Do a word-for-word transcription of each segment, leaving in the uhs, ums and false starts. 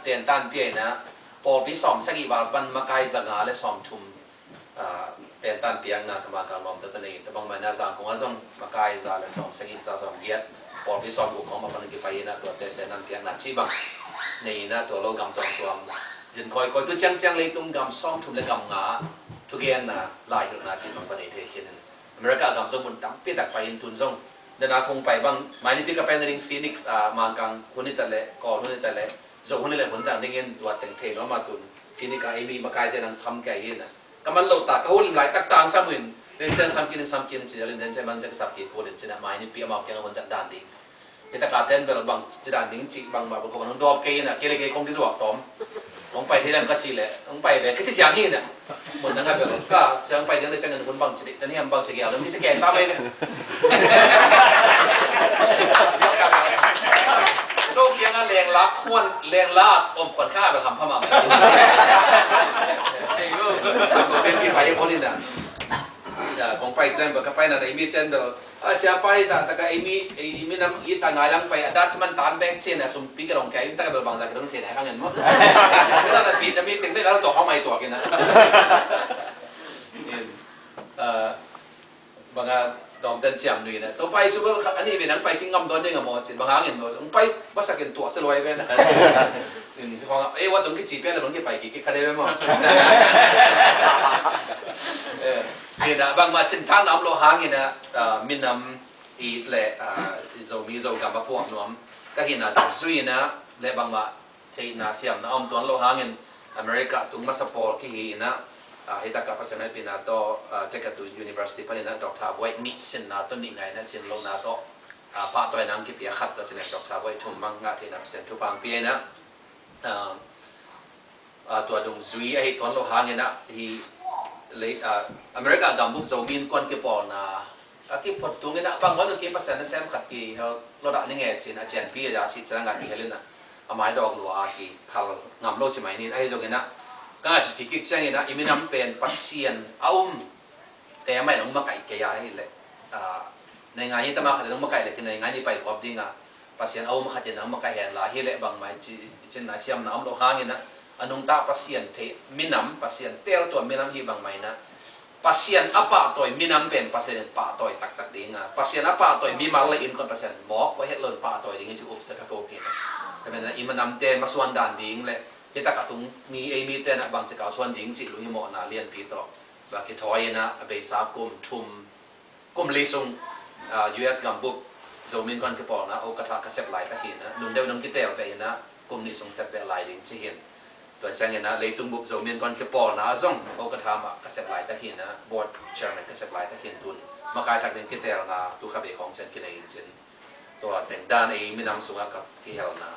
Pentan pia in ah, pawlpi sawm sagih val pan makai za nga le sawm thum, ah, pentan piakna thamaka lawmta tawh nei in, tua bangmah in ah Zangkong ah zong makai za le sawm sagih, za sawm giat, pawlpi sawm guk khawng mah pan kipai in ah, tuate pentan piakna cih bang nei in ah, tua lo gam tuamtuam zin kawikawi, tu ciangciang leitung gam sawm thum le gam nga thugenna, laihilhna cih bang pan nei thei khin in, America gam zong mun tampi tak pai in tun zong, dana phung pai bang, mai nipi ka paina ding Phoenix, ah, Mangkang hun hi ta leh, Kawl hun hi ta leh, Zo hun hi leh hun zang dingin tua teng thei nuam a tun. Phoenix ah ei mi makaite nang sam kei hi na. Ka man lo ta, ka hu lim laitak tang sam uh in, den ciang sam kik in, sam kik in ci, den ciang man ciang ka sam kik kul in ci na, mai nipi amau kiang hun zang dan ding. Hita ka ten bel bang ci dan ding cih bangmah bel kong nong dawp kei in a, kei le kei kong kizuak tawm. Kong pai thei lem ka cih leh, kong pai ve ka ci ciang hi in a. Mun nang a bel ka ciang pai ding le ciang in hun bang ci ding, na hiam bang ci kei a, lem ki ci kei sa mai ve. No kiang a leng lak khuan, leng lak om khuan kha bel ham pha mahmah ci. Sa ko pen ki pai hi pon in a. Ya, kong pai ciang bel ka pai na na i mi ten bel A, siapa hi zah taka ei mi, ei minam i ta ngai lang pai a dat siman tam bek cin a sumpi ka dong kei, taka bel bang zah ka dong thei nai hang en maw. Ka dong na pi na mi teng bek ka dong tua hong mai tua kina. In, a, bang a dong ten ciam nui na. Tua pai su bel ani ve nang pai king ngam don ding a maw cin bang hang en maw. Ung pai masak in tua se luai ve na. In, hong, eh, wat dong ki ci pe na dong ki pai ki, ki ka dei ve maw. Eh. Hi na, bangmah cinthakna om loh hangin ah, ah, minam it le, ah, Zomi Zogam a puak nuam ka hihna dungzui in ah, le bangmah theihna siamna om tuan loh hangin America tung masa pawl kihi in ah, ah, hi takah Pasian hehpihna tawh, ah, Decatur University panin ah Doctor Boyd nih sinna tawh nih ngaihna sin lohna tawh, ah, pahtawina ang kipia khat tawh cin ah Doctor Boyd thum mang ngah theihna Pasian thupha ang pia in ah, ah, ah, tua dungzui ahi tuan loh hangin ah, hi lei, ah, America gambup Zomi Innkuan kipawlna a kiphot tungin ah, bang wan uh kei Pasian nasem khat kihel lo dah ning e cin a cianpi a si cin a ngat kihel in ah, a mai dawk lua a kiphal ngam lo ci mai nin ahi zongin ah, ka ngaihsut kikik ciangin ah, i minam pen Pasian a um te a mai nong makaih kei a hi leh, ah, nei ngai ni tama khat nong makaih leh, ki nei ngai ni pai kop ding a, Pasian a um khat in nong makaih hen la hi leh bangmah i ci, i cinna siamna om loh hangin ah, a nungta Pasian thei minam, Pasian tel tua minam hi bangmah in ah, Pasian a pahtawi minam pen Pasian in pahtawi taktak ding a, Pasian a pahtawi mimal le innkuan Pasian mawk kua het lo in pahtawi ding hi ci upsta ka ko kei na. Ka pen ah, i minamte masuan dan ding le, hi takah tung mi ei mite na bang ci kau suan ding ci lu hi mawhna lianpi tawh. Ba kithawi in ah, a beisa kum thum, kum li sung, ah, U S gambup Zomi Innkuan kipawlna Okatha ka sep laitak hi in ah, nung deuh nung kitel beh in ah, kum nih sung sep beh lai ding ci hi in. Tua ciangin ah, leitung bup Zomi Innkuan kipawlna ah zong Okatha mah ka sep laitak hi in ah, board chairman ka sep laitak hi in tun makai thak ding kitelna tu kha bei khawng cian kinei in cin. Tua teng dan ei minam sungah ka kihelna.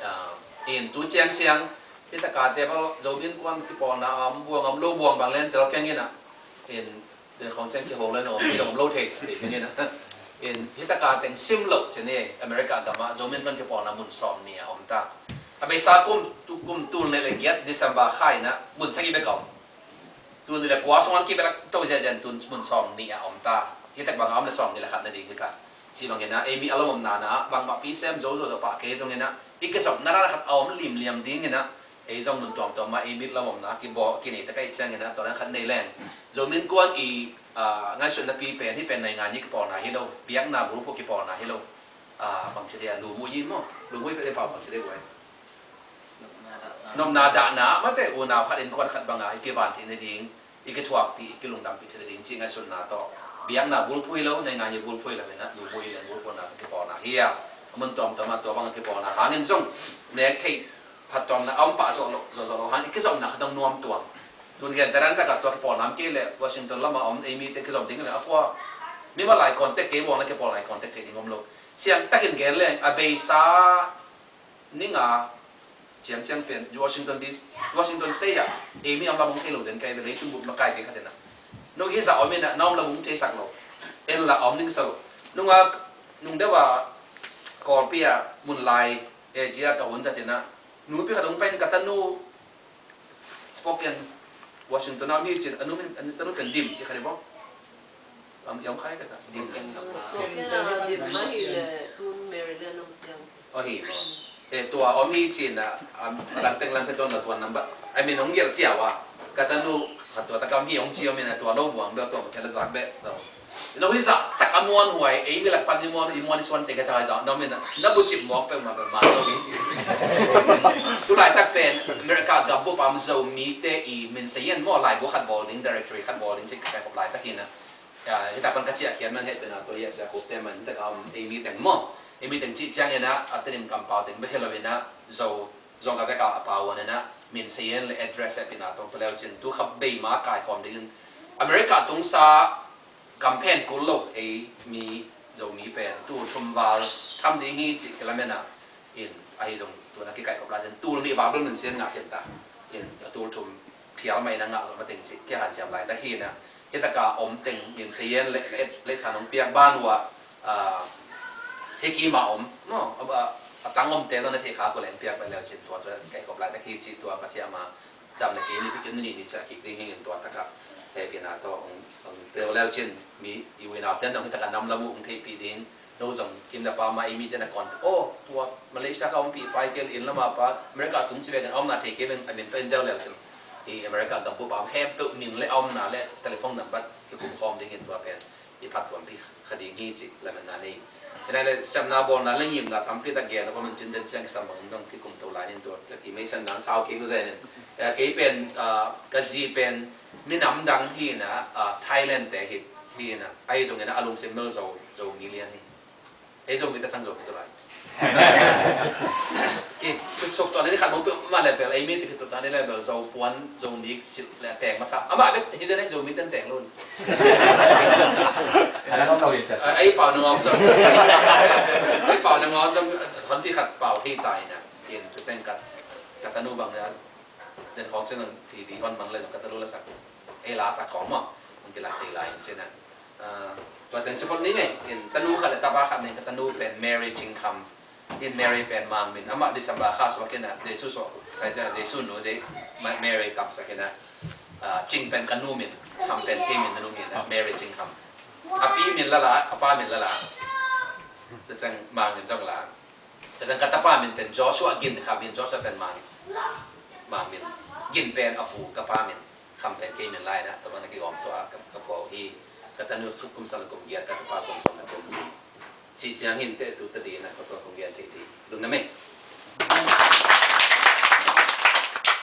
Ah, in tu ciangciang, hi takah te bel Zomi Innkuan kipawlna a om buang, om lo buang bang len tel keng in ah. In, den khawng ciang kihol len om, om lo thei, thei keng in ah. In, hi takah teng sim lo cin i America gamah Zomi Innkuan kipawlna mun sawm nih a om ta. A beisa kum, tu, kum tul nih le giat December kha in ah, mun sagih bek a om. Tuni le kua sung an kibelak to ziahziah tun mun sawm nih a om ta. Hi tak bang a om le sawm nih le khat na ding hi ta. Ci bangin ah, ei mi a lomomna na, bangmah pi sem zo zo zo pah kei zongin ah, i kizopna dan khat a om limliam dingin ah, ei zong mun tuamtuam ah ei mi lomomna kibawl kinei tak ahih ciangin ah, tua dan khat nei leng. Zomi Innkuan i, ah, ngaihsutna pi pen, hih pen naingan i kipawlna hi lo, biakna bulphuh kipawlna hi lo. Ah, bangci dei a, lumui i maw? Lumui pen i pau bangci dei buai. Nopna dahna, mate unau khat innkuan khat banga i kivan theih nading, i kithuakpih, i kilungdampih theih nading cih ngaihsutna tawh. Biakna bulphuh hi lo, naingan i bulphuh hi lo in ah, lumui in bulphuhna kipawlna hi a. A mun tuamtuam ah tua bang kipawlna hangin zong nek theih phattuamna a om pah zawh loh, zawh zawh loh hangin i kizopna khat dong nuam tuam. Tun gentehna takah tua kipawlna om kei leh Washington lamah om ei mite kizom ding leh a kua mimal lai contact kei buang leh kipawl lai contact theih ding om lo. Siangtakin gen leng a beisa ninga ciangciang pen Washington D C, Washington State ah ei mi om lam hong thei lo zen kai ve, leitung bup makai kei khat in ah. Nung hi zah om in ah na om lam hong theisak lo. En la om ning sa lo. Nunga, nung deuh a Kawlpi ah mun lai A G ah ka hun zat in ah, nupi khat hong pai in ka tanu Spokane, Washington ah om hi cin, a nu min, a tanu pen Dim ci kha ni bo. Am, i om khai ka ta. Dim. Spokane ah Dim mah hi leh, tun Maryland om ciang. Oh, hi bo. Eh, tua om hi cin a, a dang teng lang phe tuan la tuan nambat. Ai min hong gelh ciau a, ka tanu khat tua takam hi hong ci om in a, tua lo buang bel tua ma thela zak beh. No hi zak tak a muan huai, ei mi lak pan i muan, i muan i suan teng ka ta zak no min a, na bu cip muak peuh ma bel ma lo hi. Tulaitak pen America gam bu pam Zomite i min se yen maw, lai bu khat bawl ding, directory khat bawl ding ci ka kai khop laitak hi na. Hita pan ka ciah khian man heh pen a tua hi a sia kop te man hita ka om ei mi teng maw. Ei mi teng cih ciangin a, a tenim kampau teng bek hi lo in a, Zo, Zo ka vek a pau an in a, min se yen le address e pina tong peleu cin tu kha bei ma kai khawm dingin America tungsa kamphen kul lo ei mi Zomi pen tul thum val tham ding hi cih kilamen a, in ahi zong tuna kikaih kop lai ten tul nih val bel min se yen ngah khin ta. In a tul thum phial mah in a ngah lo mateng cih kia hanciam lai ta hi na. Hitaka om teng min se yen le, le, le san hong piak ban uh a, ah, hiki ma om maw, a, a, a tang om te lo na thei kha ko leng piak bai leu cin tua tua kai kop lai ta hi ci tua ka cia ma dam le kei ni pikin ni ni cia kik ding hingin tua taka te pina to hong, hong pio leu cin mi i wi nau ten dong hitaka nam lamu hong thei pi ding. No zong kim le pa ma i mi ten a kon, oh, tua Malaysia ka hong pi pai kel in lama pa America tung ci vekin om na thei kei veng a min to in zau leu cin. I America gam pu pa hem peuh min le om na le telephone number ki kum khawm dingin tua pen i phat tuan pi kha ding hi ci lamen na nei. Ina le siamna bawlna le ngimna tampi tak gen a ko min cin den ciang kisam bang dong ki kum to lai nin tua ki mei san nang sau ki ku zen in. Eh, kei pen, ah, ka zi pen minam dang hi na, ah, Thailand te hi, hi na. Ai zong ina a lungsim mel Zo, Zo million hi. Ei Zomi ta sang Zomi ta lai. Ki, tuk sok tuan ni khat mong pe ma le pel, ei mi ti ki tuk tuan ni le pel, Zo puan, Zo nik, sil le teng masa. Ama bek hi zene Zomi ten teng lun. Ana ngom lo yin cha sa. Ei pau na ngom zong. Ei pau na ngom zong, hon ti khat pau thei tai na. Kin tu seng kat, kat tanu bang ya. Den khawng cin T V hon mang le zong ka tanu la sak. Ei la sak khawng maw. Hong ki la thei lai in cin a. Ah, tua teng ci pon ni ngei. In tanu khat le tapa khat ning ka tanu pen Mary Cing Kham. In Mary pen Mang min. Amah December kha suak in a. Jesu suak. Kai cin a Jesu nu Je-, Ma-, Mary tam sak in a. Ah, Cing pen ka nu min. Kham pen kei min na nu min a. Mary Cing Kham. A pi min la la, a pa min la la. Tua ciang Mang min zong la. Tua ciang ka tapa min pen Joshua Gin Kham in, Joshua pen Mang, Mang min. Gin pen a pu ka pa min, Kham pen kei min lai na, tua bang na kigawm tua ka, ka pua hi. Ka tanu suk kum sang kum giat, ka tapa kum sang kum. Ci ciang hin te tu ta di na, ka tua kum giat thei di. Lung na me.